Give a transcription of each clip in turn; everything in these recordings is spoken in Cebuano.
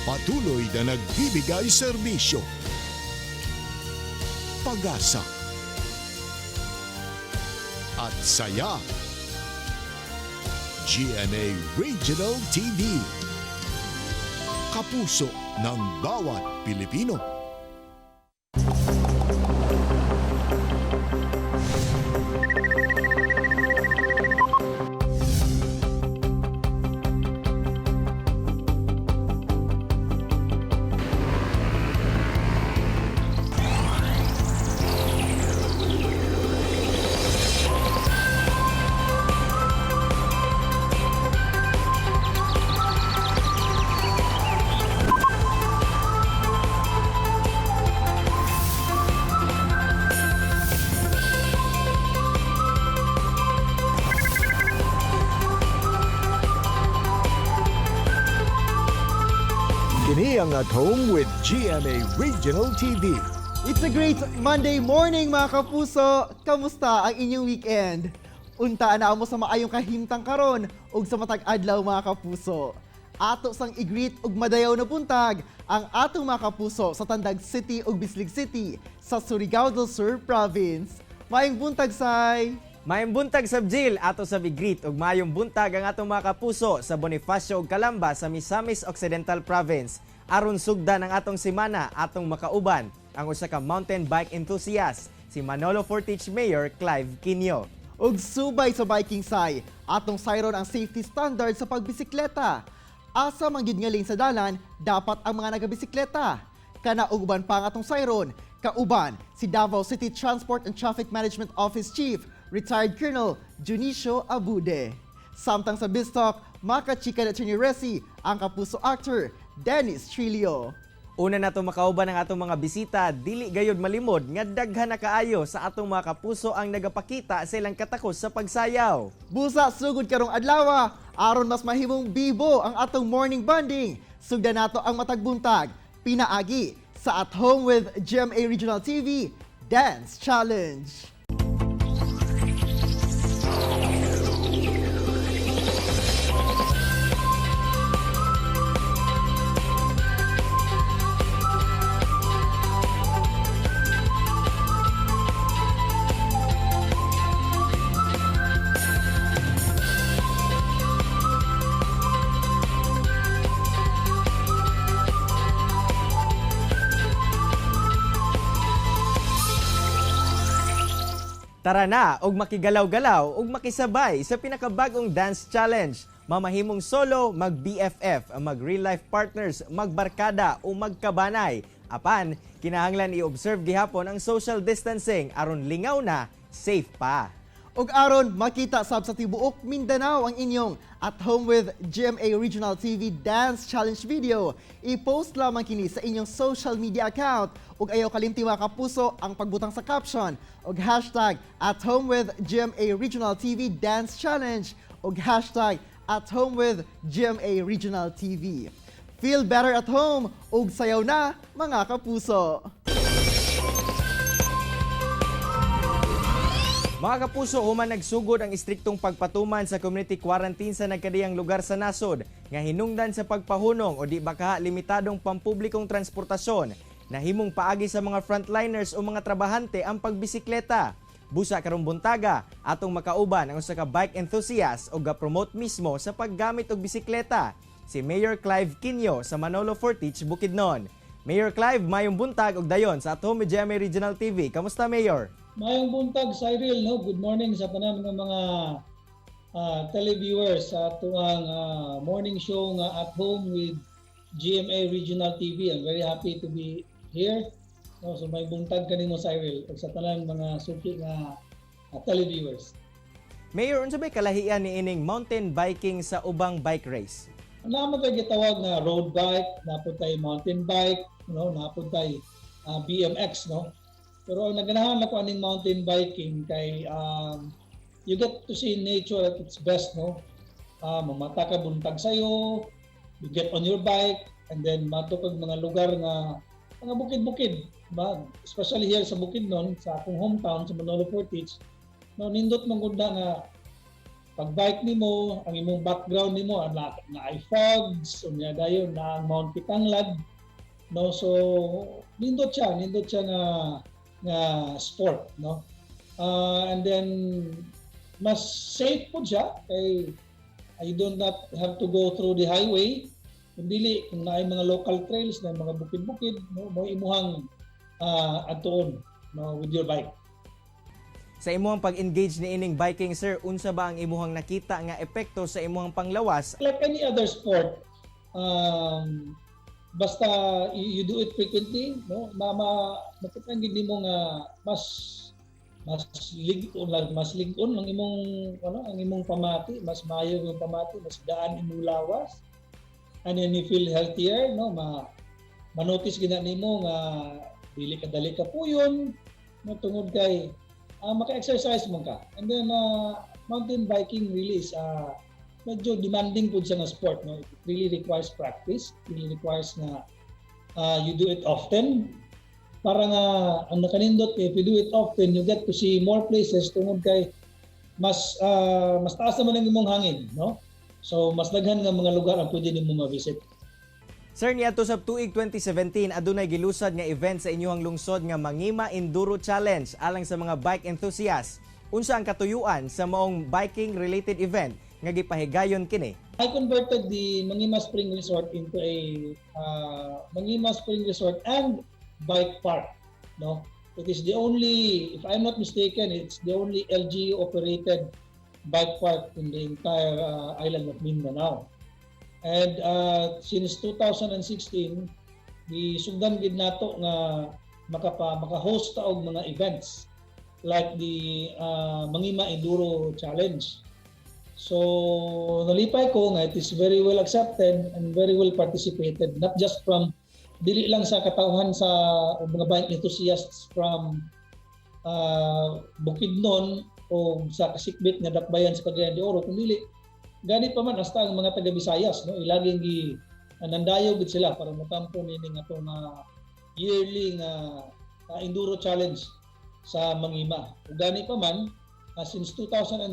Patuloy na nagbibigay serbisyo, pag-asa, at saya. GMA Regional TV. Kapuso ng bawat Pilipino. Kini ang At Home with GMA Regional TV. It's a great Monday morning, mga kapuso! Kamusta ang inyong weekend? Unta na mo sa maayong kahimtang karon ug sa matag adlaw, mga kapuso. Ato sang i-greet ug madayaw na buntag ang atong mga kapuso sa Tandag City ug Bislig City sa Surigao del Sur Province. Maayong buntag, say! Maayong buntag sab, Jill, ato sa i-greet ug maayong buntag ang atong mga kapuso sa Bonifacio ug Calamba sa Misamis Occidental Province. Aron sugdan ang atong semana, atong makauban ang usa ka mountain bike enthusiast, si Manolo Fortich Mayor Clive Quinio. Ug subay sa biking say, atong sayron ang safety standard sa pagbisikleta. Asa man gyud nga lane sa dalan dapat ang mga nagabisikleta? Kana ug uban pa ang atong sayron, kauban si Davao City Transport and Traffic Management Office Chief, retired Colonel Junicio Abude. Samtang sa BizTalk, makachika na Attorney Resi, ang kapuso actor Dennis Trillo. Una na makauban ang atong mga bisita, dili gayud malimod nga daghan na kaayo sa atong mga kapuso ang nagapakita sa ilang katakos sa pagsayaw. Busa sugod karong adlaw, aron mas mahimong bibo ang atong morning bonding. Sugdan nato ang matag buntag, pinaagi sa At Home with GMA Regional TV Dance Challenge. Tara na og makigalaw-galaw ug makisabay sa pinakabagong dance challenge. Mamahimong solo, mag BFF, mag real life partners, magbarkada o magkabanay. Apan, kinahanglan i-observe gihapon ang social distancing aron lingaw na, safe pa. Ug aron makita sab sa tibuok Mindanao ang inyong At Home with GMA Regional TV Dance Challenge video, i-post lamang kini sa inyong social media account ug ayaw kalimti, mga kapuso, ang pagbutang sa caption og #AtHomeWithGMA Regional TV Dance Challenge ug #AtHomeWithGMA Regional TV. Feel better at home ug sayaw na, mga kapuso! Mga kapuso, human nagsugod ang istriktong pagpatuman sa community quarantine sa nagkadiyang lugar sa nasod nga hinungdan sa pagpahunong o di baka limitadong pampublikong transportasyon, nahimong paagi sa mga frontliners o mga trabahante ang pagbisikleta. Busa karong buntaga, atong makauban ang usa ka bike enthusiast o ga-promote mismo sa paggamit og bisikleta, si Mayor Clive Quinio sa Manolo Fortich, Bukidnon. Mayor Clive, mayong buntag og dayon sa At Home with GMA Regional TV. Kamusta, Mayor? Mayong buntag, Cyril, no? Good morning sa tanan ng mga televiewers sa atuang morning show nga At Home with GMA Regional TV. I'm very happy to be here. No, so may buntag kanimo, Cyril, ug sa tanan mga suki nga televiewers. Mayor, unsa bay kalahian ni ining mountain biking sa ubang bike race? Naa man tay gitawag nga road bike, naa pod tay mountain bike, no, naa pod tay BMX, no. Pero ang naganahan ako aning mountain biking kay you get to see nature at its best, no. Mamata ka buntag sayo, you get on your bike and then maadto kag mga lugar nga mga bukid-bukid, ba? Especially here sa Bukidnon, sa akong hometown sa Manolo Fortich, no, nindot man gud na nga Pag bike nimo, ang imong background nimo ang na ay fogs, unya dayon na ang Mount Kitanglad, no? So nindot siya nga sport, no? And then mas safe po siya kay you do not have to go through the highway, kung dili kung naay mga local trails na mga bukid-bukid, no, mo imuhang adtuon, no, with your bike. Sa imuhang pag-engage ni ining biking, sir, unsa ba ang imuhang nakita nga epekto sa imuhang panglawas? Like any other sport, basta you do it frequently, no, makita gid nimo nga mas lig-on ang imong ano, ang imong pamati, mas maayo ang pamati, mas gaan imong lawas. And then you feel healthier, no, ma manotice gid na nimo nga dili ka dali ka puyon, no, tungod kay maka-exercise mo ka. And then mountain biking really is medyo demanding pud siya nga sport, no? It really requires practice. It really requires na you do it often para nga ang nakanindot, if you do it often, you get to see more places tungod kay mas taas naman ang imong hangin, no? So mas daghan nga mga lugar ang pwede nimo ma-visit. Sir, niadto sa tuig 2017, adunay gilusad nga event sa inyong lungsod nga Mangima Enduro Challenge alang sa mga bike enthusiasts. Unsa ang katuyuan sa maong biking related event nga gipahigayon kini? I converted the Mangima Spring Resort into a Mangima Spring Resort and Bike Park. No, it is the only, if I'm not mistaken, it's the only LGU operated bike park in the entire island of Mindanao. And since 2016, gisugdan gid nato nga maka-host ta og mga events like the Mangima Enduro Challenge. So nalipay ko nga it is very well accepted and very well participated, not just from, dili lang sa katawhan sa mga bike enthusiasts from Bukidnon o sa kasikbit nga dakbayan sa Cagayan de Oro, kundi gani pa man hasta ang mga taga Visayas, no, ilaging gi nandayo gid sila para motampo nining atong yearly nga enduro challenge sa Mangima. Ug gani pa man since 2017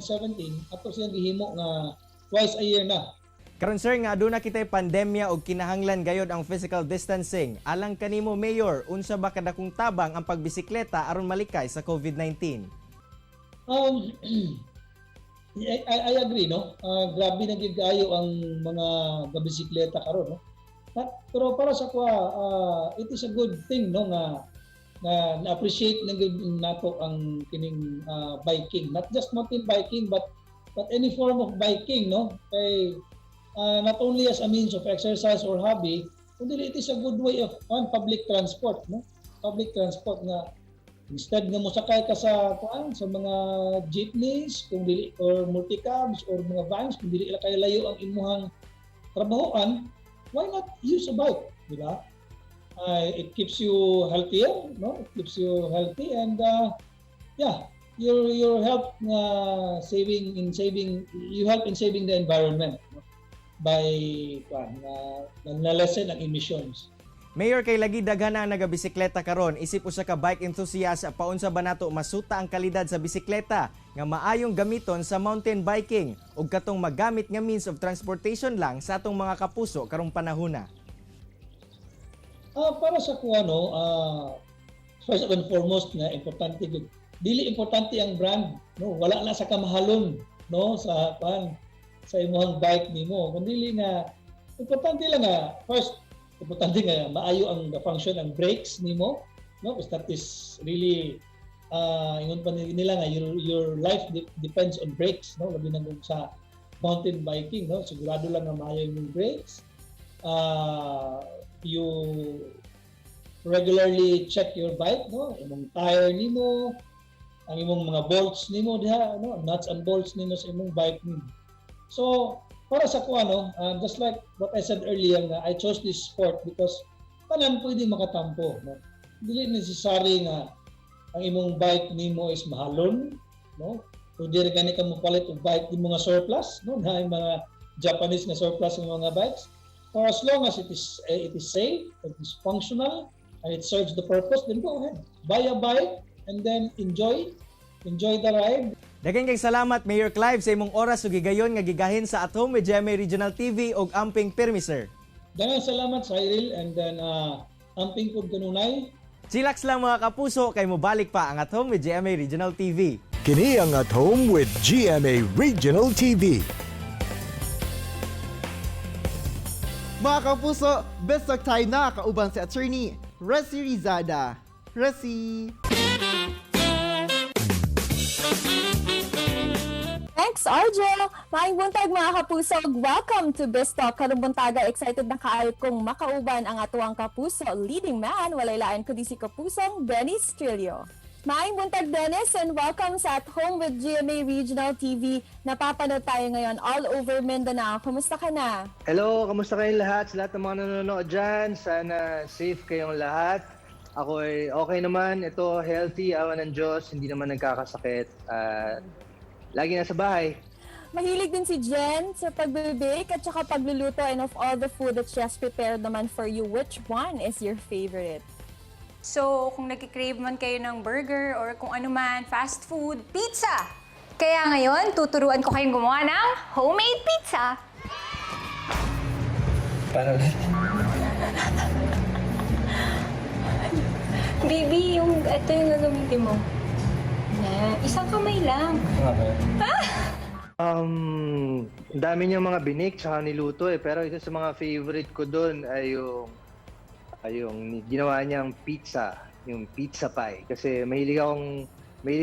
ato siyang gihimo nga twice a year na. Karon, sir, nga aduna kitay pandemya ug kinahanglan gayod ang physical distancing. Alang kanimo, Mayor, unsa ba kadakong tabang ang pagbisikleta aron malikay sa COVID-19? I agree, no? Grabe na gyud kaayo ang mga gabisikleta karon, no? Pero para sa kuha, it is a good thing, no, nga na na-appreciate na gyud nato ang kining biking, not just mountain biking but any form of biking, no, kay not only as a means of exercise or hobby, kundi it is a good way of on public transport, no, public transport nga instead nga mosakay ka sa kuan, sa mga jeepneys kung dili, or multicabs or mga vans, kung dili kay layo ang imuhang trabahoan, why not use a bike, di ba? It keeps you healthier, no? It keeps you healthy and yeah, your help saving in saving you help in saving the environment, no? By kuan na lessen ang emissions. Mayor, kay lagi daghan na ang nagabisikleta karon, isip usa ka bike enthusiast, paunsa ba nato masuta ang kalidad sa bisikleta nga maayong gamiton sa mountain biking ug katong magamit nga means of transportation lang sa atong mga kapuso karong panahona? Para sa kuha, no, first and foremost nga importante gyud. Dili importante ang brand, no? Wala na sa kamahalon, no, sa kuan, sa imong bike nimo. Kundi nga importante lang nga first, importante nga maayo ang function ang brakes nimo, no? Because that is really ingon pa nila nga your life depends on brakes, no? Labi na kung sa mountain biking, no? Sigurado lang nga maayo yung brakes. You regularly check your bike, no? Imong tire nimo, ang imong mga bolts nimo diha, no? Nuts and bolts nimo sa imong bike nimo. So, para sa ko, ano, just like what I said earlier nga I chose this sport because tanan pwede makatampo, no? Dili necessary nga ang imong bike nimo is mahalon, no? Pwede rin gani ka mopalit og bike nimo nga surplus, no? Na mga Japanese nga surplus ng mga bikes. For as long as it is safe, it is functional, and it serves the purpose, then go ahead. Buy a bike and then enjoy the ride. Daghang kay salamat, Mayor Clive, sa imong oras ug higayon nga gigahin sa At Home with GMA Regional TV og amping pirmi, sir. Daghang salamat, Cyril, and then amping pud kanunay. Chillax lang, mga kapuso, kay mobalik pa ang At Home with GMA Regional TV. Kini ang At Home with GMA Regional TV. Mga kapuso, best talk tayo na kauban si Attorney Resi Rizada. Resi! Thanks, Arjo! Maayong buntag, mga kapuso. Welcome to Biztalk. Karong buntaga, excited na kaayo kong makauban ang atuang kapuso leading man, walay lain kundi si Kapusong Dennis Trillo. Maayong buntag, Dennis, and welcome sa At Home with GMA Regional TV. Napapanood tayo ngayon all over Mindanao. Kumusta ka na? Hello, kamusta kayong lahat? Sa lahat ng mga nanonood dyan, sana safe kayong lahat. Ako ay okay naman. Ito, healthy, awa ng Diyos, hindi naman nagkakasakit. At lagi nasa bahay. Mahilig din si Jen sa pagbe-bake at saka pagluluto, and of all the food that she has prepared naman for you, which one is your favorite? So, kung nagki-crave man kayo ng burger or kung ano man, fast food, pizza! Kaya ngayon, tuturuan ko kayong gumawa ng homemade pizza. Paano ulit? Baby, yung, ito yung gagamitin mo. Na, isang kamay lang. Ang dami niyang mga binik tsaka niluto eh. Pero isa sa mga favorite ko doon ay yung ginawa niyang pizza, yung pizza pie. Kasi mahilig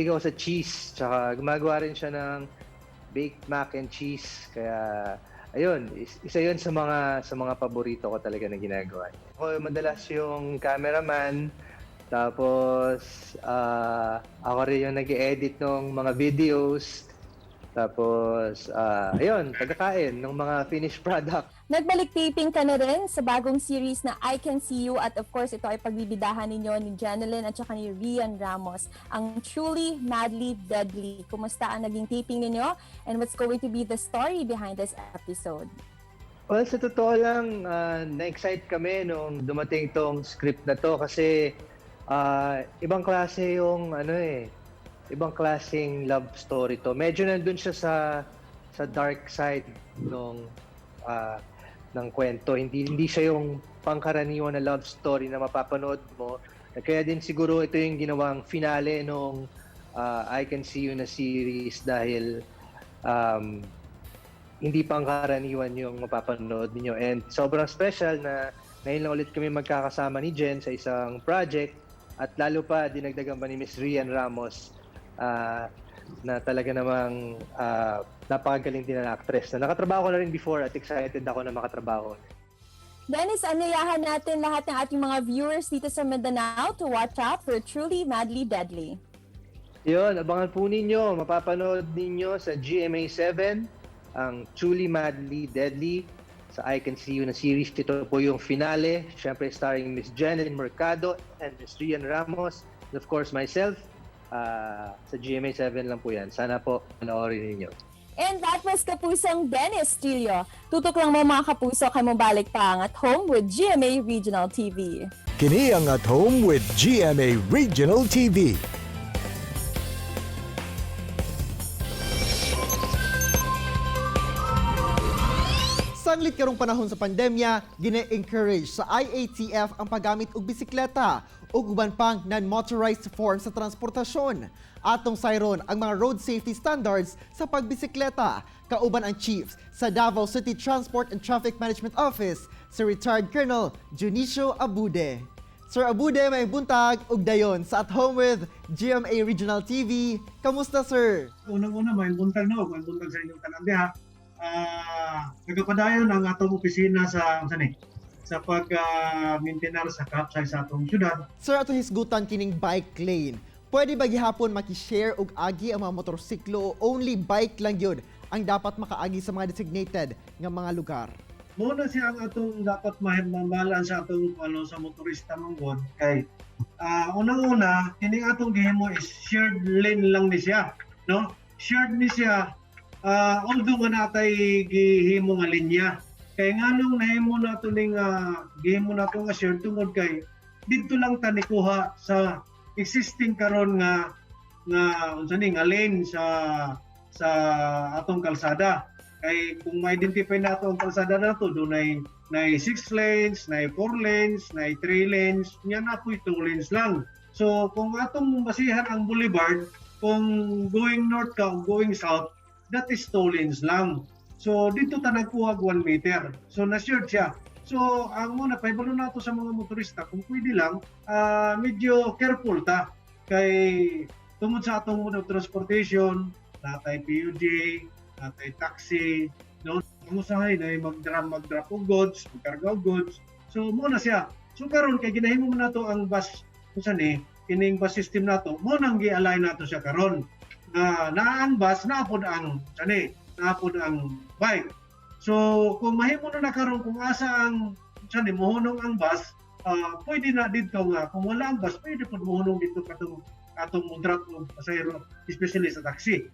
ako sa cheese tsaka gumagawa rin siya ng baked mac and cheese. Kaya ayun, isa 'yun sa mga paborito ko talaga na ginagawa niya. Ako madalas yung cameraman, tapos ako rin yung nag-edit ng mga videos. Tapos, ayun, tagakain ng mga finished product. Nagbalik taping ka na rin sa bagong series na I Can See You, at of course ito ay pagbibidahan ninyo ni Jennylyn at saka ni Rhian Ramos, ang Truly Madly Deadly. Kumusta ang naging taping ninyo and what's going to be the story behind this episode? Well, sa totoo lang, na-excite kami nung dumating tong script na to kasi ibang klase yung ano eh, ibang klaseng love story to. Medyo nandun siya sa dark side nung ng kwento. Hindi hindi siya yung pangkaraniwan na love story na mapapanood mo. Kaya din siguro ito yung ginawang finale nung I Can See You na series dahil hindi pangkaraniwan yung mapapanood ninyo. And sobrang special na ngayon lang ulit kami magkakasama ni Jen sa isang project at lalo pa dinagdagan pa ni Miss Rhian Ramos na talaga namang napakagaling din na actress na nakatrabaho ko na rin before at excited ako na makatrabaho. Dennis, anyayahan natin lahat ng ating mga viewers dito sa Mindanao to watch out for Truly Madly Deadly. Yun, abangan po ninyo, mapapanood ninyo sa GMA7 ang Truly Madly Deadly sa I Can See You na series. Ito po yung finale, syempre starring Miss Jennylyn Mercado and Miss Rhian Ramos and of course myself. Sa GMA7 lang po yan. Sana po panoorin ninyo. And that was Kapusong Dennis Trillo. Tutok lang mo, mga kapuso, kay mobalik pa ang At Home with GMA Regional TV. Kini ang At Home with GMA Regional TV. Sanglit karong panahon sa pandemya, gine-encourage sa IATF ang paggamit og bisikleta ug uban pang non-motorized form sa transportasyon. Atong sayron ang mga road safety standards sa pagbisikleta. Kauban ang chiefs sa Davao City Transport and Traffic Management Office, si retired Colonel Junicio Abude. Sir Abude, may buntag ug dayon sa At Home with GMA Regional TV. Kamusta, sir? Unang-una, maayong buntag, no? Maayong buntag sa inyong tanan diha. Nagapadayon ang atong opisina sa sa ni sa pag maintenar sa kapsay sa atong syudad. Sir, ato hisgutan kining bike lane. Pwede ba gihapon maki-share og agi ang mga motorsiklo o only bike lang yun ang dapat makaagi sa mga designated nga mga lugar? Mao na siya ang atong dapat mamalaan sa atong ano sa motorista manggod kay unang-una, kining atong gihimo is shared lane lang ni siya, no? Shared ni siya, although nga natay gihimo nga linya. Kay nganong nahimo nato ning gihimo nato nga shared, tungod kay didto lang ta nikuha sa existing karon nga Nga unsa ni nga lane sa atong kalsada. Kay kung ma-identify nato ang kalsada nato, dunay nay 6 lanes, nay 4 lanes, nay 3 lanes, nya na po'y 2 lanes lang. So kung atong basihan ang boulevard, kung going north ka o going south, that is 2 lanes lang. So dito ta nagkuha 1 meter. So na-shared siya. So ang muna pahibalo nato sa mga motorista, kung pwede lang medyo careful ta kay tungod sa atong mode of transportation, natay PUJ, natay taxi, no? Ang usahay na mag-drop og goods, magkarga og goods. So mo na siya. So karon kay ginahimo man nato ang bus unsa ni kining bus system nato, mo nang gi-align nato siya karon. Na naa ang bus, naa pod ang sani, naa pod ang bike. So kung mahimo na na karon kung asa ang sani mohunong ang bus, pwede na dito nga kung wala ang bus, pwede pod mohunong dito katong atong mo drop og pasahero, especially sa taxi.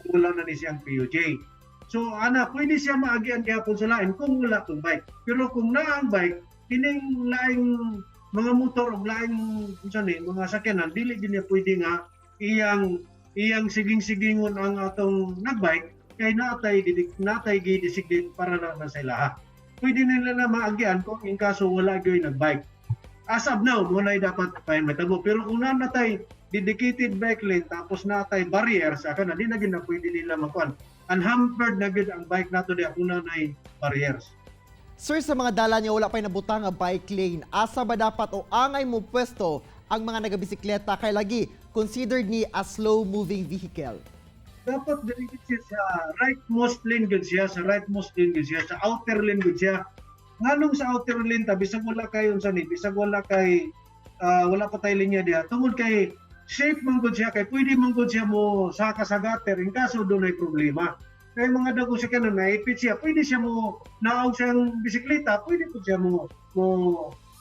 Kung wala na ni siyang PUJ. So ana, pwede siya maagian gihapon sa lain kung wala tong bike. Pero kung naa ang bike, kining laing mga motor o laing unsa ni mga sakyanan, dili din niya pwede nga iyang iyang siging-sigingon ang atong nagbike kay naatay didik natay gi-designate para na sa ilaha. Pwede nila na maagian kung in kaso wala gyoy nagbike. As of now, mo na dapat pa matabo. Pero kung naa natay dedicated bike lane tapos natay barrier sa kana, di na gyud na pwede nila makuan. Unhampered na gyud ang bike nato diha kung naa barriers. Sir, sa mga dalan nga wala pa'y nabutang nga bike lane, asa ba dapat o angay mo pwesto ang mga nagabisikleta kay lagi considered ni as slow-moving vehicle? Dapat diri gid siya sa rightmost lane gud siya, sa rightmost lane gud siya, sa outer lane gud siya. Nganong sa outer lane ta bisag wala kay unsa ni, bisag wala kay wala pa tay linya diha, tungod kay safe man gud siya, kay pwede man gud siya mo saka sa gutter in kaso dunay problema. Kay mga dagko siya kanon naipit siya, pwede siya mo naog siyang bisikleta, pwede pud siya mo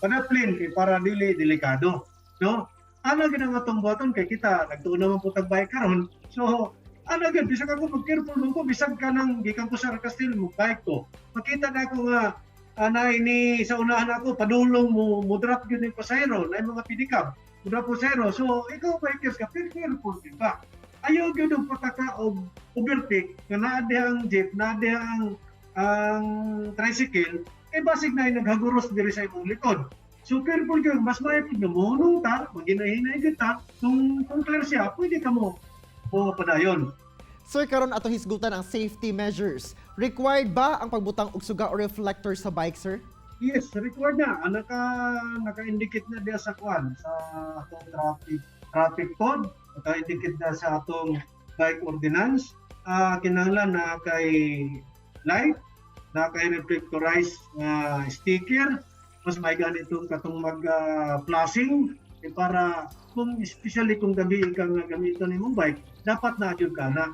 padaplin kay para dili delikado, no? Ana gid ang atong buhaton kay kita nagtuon naman po tag bike karon. So ana gyud, bisag ako mag-careful man ko, bisag kanang gikan ko sa Castillo mo bike ko. Makita na ako nga anay ni sa unahan ako padulong mo mo drop gyud ni pasahero na mga pedicab mo drop pasahero. So ikaw bikers ka, pero careful gyud ba? Ayaw gyud og pataka og overtake nga naa diha ang jeep, naa diha ang tricycle, eh basig na naghaguros diri sa imong likod. So careful gyud, mas maayo pud nga mohunong ta, maghinay-hinay gyud ta, kung clear siya, pwede ka mo padayon. Sir, karon ato hisgutan ang safety measures. Required ba ang pagbutang og suga o reflector sa bike, sir? Yes, required na. Ah, naka-indicate na diya sa kuan sa atong traffic code, naka-indicate na sa atong bike ordinance. Kinahanglan na kay light, na kay reflectorized nga sticker, mas may ganitong katong mag flashing eh, para kung especially kung gabi ka nga gamiton nimong bike, dapat na jud ka na.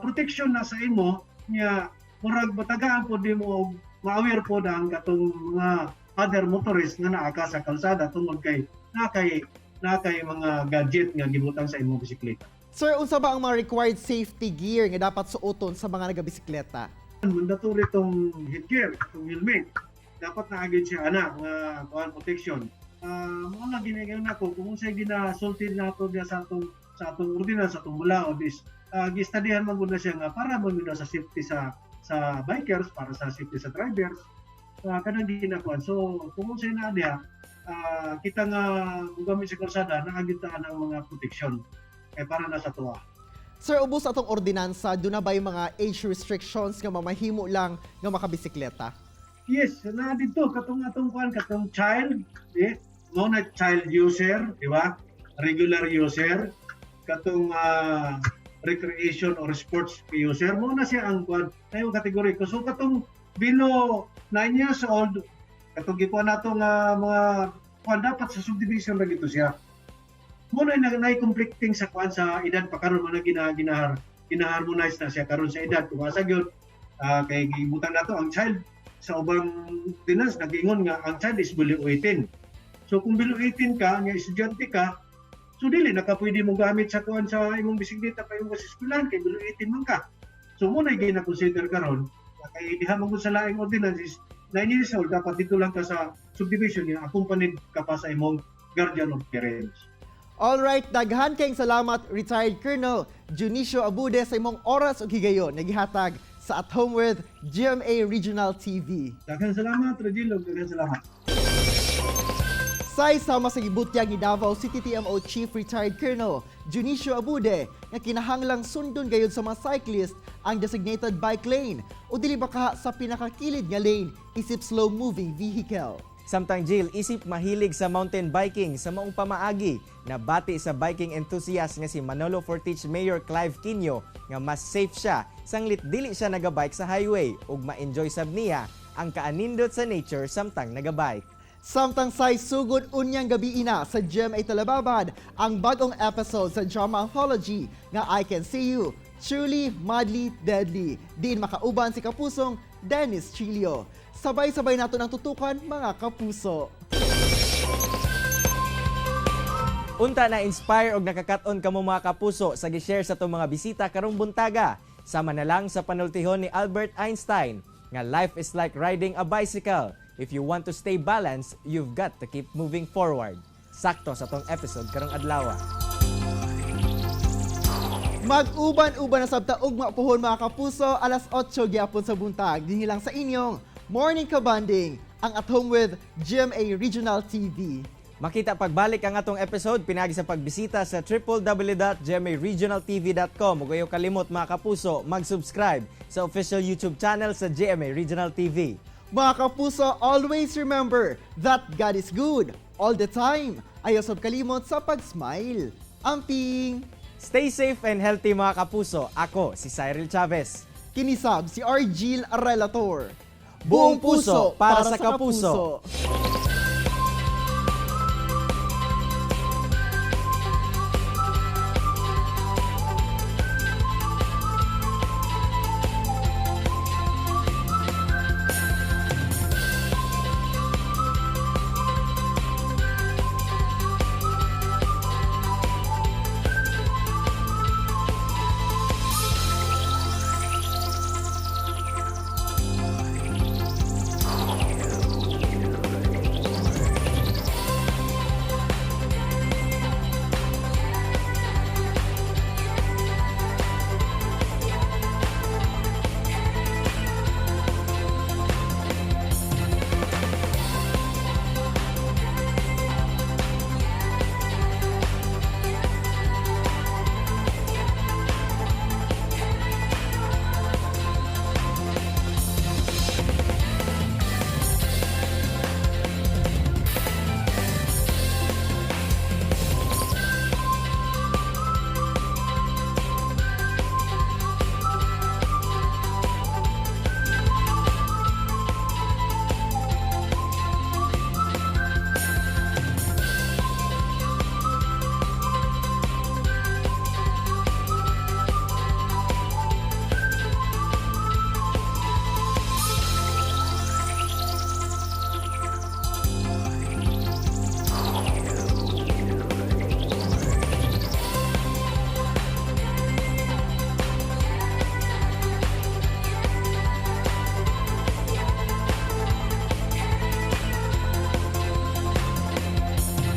Protection na sa imo nya, murag batagaan po di mo og ma-aware po na ang katong mga other motorists nga naa ka sa kalsada tungod kay naa kay mga gadget nga gibutang sa imong bisikleta. Sir, unsa ba ang mga required safety gear nga dapat suoton sa mga nagabisikleta? Mandatory tong headgear, itong helmet. Dapat na agad siya ana nga kuan protection. Mao na ginayon nako kung unsay ginasulti nato diya sa atong ordinance, sa atong balaod is gistudyhan man gud na siya nga para man gud na sa safety sa bikers, para sa safety sa drivers, kanang ginakuan. So kung unsay naa diha, kita nga mugamit sa kalsada naa gyud ta ang mga protection kay para na sa tuwa. Sir, ubos atong ordinansa, duna ba yung mga age restrictions nga mamahimo lang nga makabisikleta? Yes, na dito katong atong kuan, katong child, eh, mo na child user, di ba? Regular user, katong recreation or sports user, mo na siya ang kuan, kayo kategory ko. So katong below 9 years old, katong gikuan nato nga mga kuan, dapat sa subdivision ra gito siya. Mo na na conflicting sa kuan sa edad pa karon, mo na gina ginahar gina-harmonize na siya karon sa edad kung asa gyud, kay gibutang nato ang child sa ubang ordinance, nag-ingon nga ang child is below 18. So kung below 18 ka, nga estudyante ka, so dili na ka pwede mo gamit sa kuan sa imong bisikleta pa imong sa eskwelahan kay below 18 man ka. So mo na gina-consider karon kay diha man gud sa laing ordinance is 9 years old, dapat dito lang ka sa subdivision niya, accompanied ka pa sa imong guardian or parents. Alright, daghan kayong salamat, retired Colonel Junicio Abude, sa imong oras ug higayon nga gihatag sa At Home with GMA Regional TV. Daghang salamat, Regil, ug daghang salamat. Say sama sa gibutyag ni Davao City TMO Chief Retired Colonel Junicio Abude nga kinahanglang sundon gayud sa mga cyclist ang designated bike lane o dili ba kaha sa pinakakilid nga lane isip slow moving vehicle. Samtang Jill, isip mahilig sa mountain biking sa maong pamaagi, nabati sa biking enthusiast nga si Manolo Fortich Mayor Clive Quino nga mas safe siya sanglit dili siya nagabike sa highway ug ma-enjoy sab niya ang kaanindot sa nature samtang nagabike. Samtang say sugod unyang gabi ina sa GMA Telebabad ang bagong episode sa drama anthology nga I Can See You, Truly, Madly, Deadly. Diin makauban si kapusong Dennis Trillo. Sabay-sabay nato ng tutukan, mga kapuso. Unta na inspire og nakakat-on kamo, mga kapuso, sa gi-share sa atong mga bisita karong buntaga. Sama na lang sa panultihon ni Albert Einstein nga life is like riding a bicycle. If you want to stay balanced, you've got to keep moving forward. Sakto sa atong episode karong adlaw. Mag-uban-uban na sabta ugma puhon, mga kapuso, alas 8 gyapon sa buntag. Dinhi lang sa inyong Morning Kabanding, ang At Home with GMA Regional TV. Makita pagbalik ang atong episode pinagi sa pagbisita sa www.gmaregionaltv.com ug ayaw kalimot, mga kapuso, mag-subscribe sa official YouTube channel sa GMA Regional TV. Mga kapuso, always remember that God is good all the time. Ayaw sab kalimot sa pag-smile. Amping! Stay safe and healthy, mga kapuso. Ako si Cyril Chavez. Kini sab si Argil Relator. Buong puso para sa kapuso.